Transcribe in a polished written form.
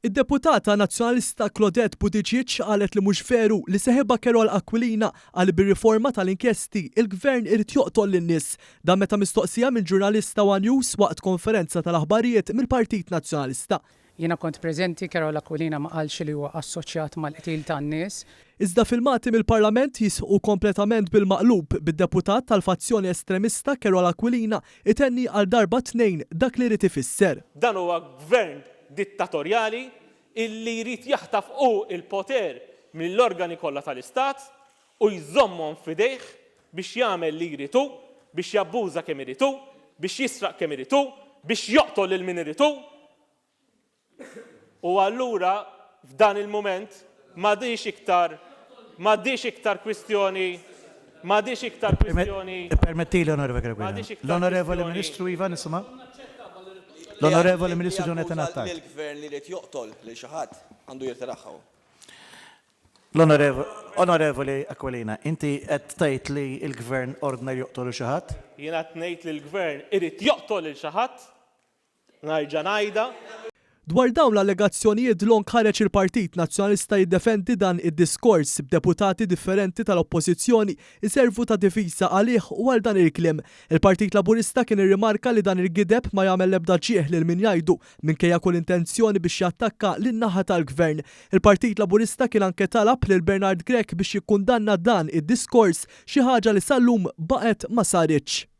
Id-deputata Nazzjonalista Claudette Buttigieg qalet li mhux veru li seħibha Carol Aquilina qal li bir-riforma tal-inkjesti, il-Gvern irid joqtol lin-nies. Dan meta mistoqsija minn ġurnalist ta' one News waqt konferenza tal-aħbarijiet mill-Partit Nazzjonalista. Jiena kont preżenti, Carol Aquilina ma qalx li huwa assoċjat mal-qtil tan-nies. Iżda filmati mill-Parlament jisħqu kompletament bil-maqlub, bid-deputat tal-fazzjoni estremista Carol Aquilina itenni għal darba tnejn dak li ried ifisser. Dan huwa gvern dittatorjali illi jrid jaħtaf hu l-poter mill-organi kollha tal-Istat u jżommhom f'idejh biex jagħmel li jrid hu, biex jabbuża kemm irid hu, biex jisraq kemm irid hu, biex joqtol lil min irid hu. U allura f'dan il-mument m'għadhiex iktar m'għadhiex iktar kwistjoni m'għadhiex iktar kwistjoni Ippermettili, Onorevoli Aquilina. L-Onorevoli Ministru iva nisimgħu. L-Onorevoli Ministru Jonathan Attard. Li jakkuża lill-Gvern li jrid joqtol lil xi ħadd għandu jirtiraha hu. L-Onorevoli Aquilina, inti qed tgħid li l-Gvern ordna joqtol lil xi ħadd? Jiena qed ngħid li l-Gvern irid joqtol lil xi ħadd. Nerġa' ngħidha. Dwar dawn l-allegazzjonijiet dlonk ħareġ il-Partit Nazzjonalista jiddefendi dan id-diskors, b'deputati differenti tal-Oppożizzjoni jservu ta' difiża għalih u għal dan il-kliem. Il-Partit Laburista kien irrimarka li dan il-gideb ma jagħmel l-ebda ġieħ lil min jgħidu, minkejja kull intenzjoni biex jattakka lin-naħa tal-Gvern. Il-Partit Laburista kien anke talab lil Bernard Grech biex jikkundanna dan id-diskors, xi ħaġa li sal-lum baqgħet ma saritx.